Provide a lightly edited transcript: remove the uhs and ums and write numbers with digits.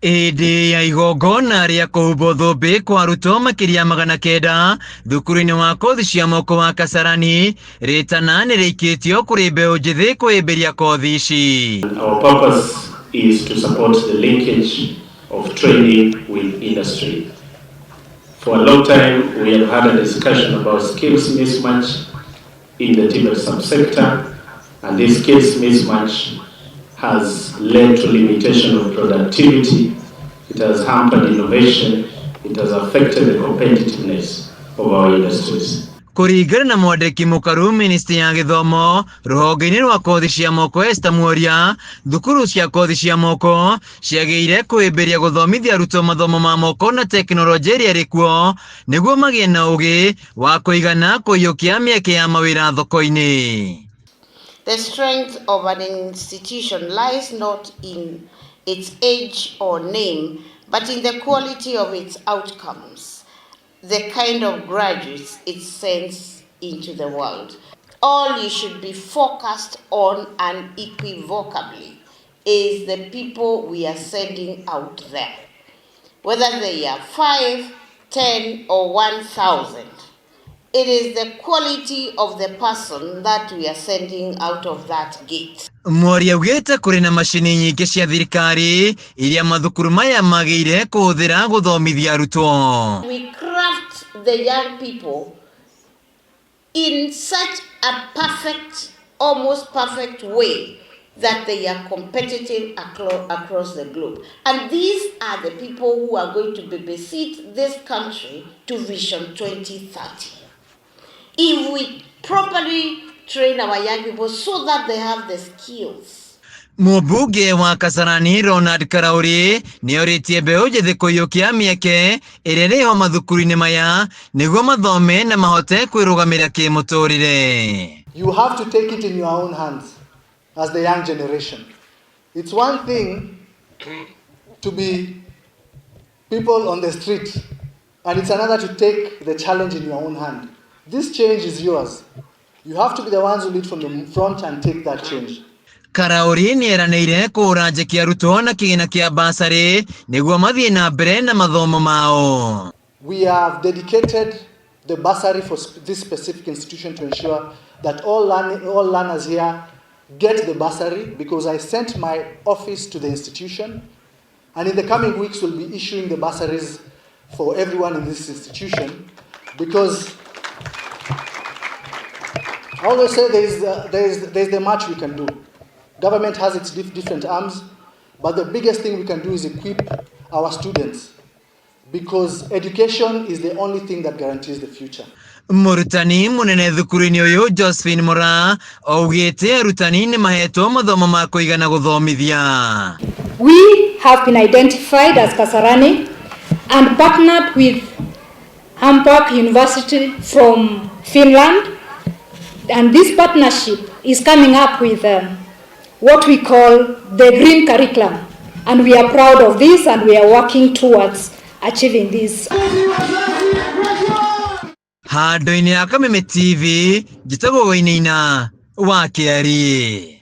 Hĩndĩ ya igongona rĩa kũhumbwo thũmbĩ kwa arutwo makĩria 900 thukuru-inĩ wa kothi cia moko wa Kasarani, rĩtana nĩ rĩikĩtio kũrĩ mbeũ njĩthĩ kũhĩmbĩria kothi ici. Our purpose is to support the linkage of training with industry. For a long time, we have had a discussion about skills mismatch in the TVET subsector, and this skills mismatch has led to limitation of productivity, it has hampered innovation, it has affected the competitiveness of our industries. Kũringana na mwandĩki mũkaru ministry ya gĩthomo rũhonge-inĩ rwa kothi cia moko Esther Mworia, thukuru cia kothi cia moko ciagĩrĩire kũhĩmbĩria gũthomithia arutwo mathomo ma moko na tekinoronjĩ ĩrĩa ĩrĩ kuo nĩguo magĩe na ũgĩ wa kũigana kũiyũkia mĩeke ya mawĩra thoko-inĩ. The strength of an institution lies not in its age or name, but in the quality of its outcomes, the kind of graduates it sends into the world. All you should be focused on unequivocally is the people we are sending out there. Whether they are 5, 10, or 1,000. It is the quality of the person that we are sending out of that gate. Mworia augĩte kũrĩ na macini nyingĩ cia thirikari iria mathukuru maya magĩire kũhũthĩra gũthomithia arutwo. We craft the young people in such a perfect, almost perfect way that they are competitive across the globe. And these are the people who are going to babysit this country to Vision 2030. If we properly train our young people so that they have the skills. Mũmbunge wa Kasarani Ronald Karauri nĩorĩtie mbeũ njĩthĩ kũiyũkia mĩeke ĩrĩa ĩrĩho mathukuru-inĩ maya nĩguo mathome na mahote kwĩrũgamĩra kĩmũtũrĩre. You have to take it in your own hands as the young generation. It's one thing to be people on the street, and it's another to take the challenge in your own hand. This change is yours. You have to be the ones who lead from the front and take that change. Karauri nĩeranĩire kũhũra njeki arutwo na kĩgĩna kĩa basarĩ nĩguo mathiĩ na mbere na mathomo mao. We have dedicated the bursary for this specific institution to ensure that all learners here get the bursary, because I sent my office to the institution, and in the coming weeks we'll be issuing the bursaries for everyone in this institution, because I always say there's the much we can do. Government has its different arms, but the biggest thing we can do is equip our students, because education is the only thing that guarantees the future. Mũrutani mũnene thukuru-inĩ ũyũ Josephine Mora augĩte arutani nĩ mahetwo mathomo ma kũigana gũthomithia. We have been identified as Kasarani and partnered with Hamburg University from Finland, and this partnership is coming up with what we call the green curriculum, and we are proud of this and we are working towards achieving this. Handũ-inĩ ha Kameme TV, njĩtagwo Wainaina wa Kĩari.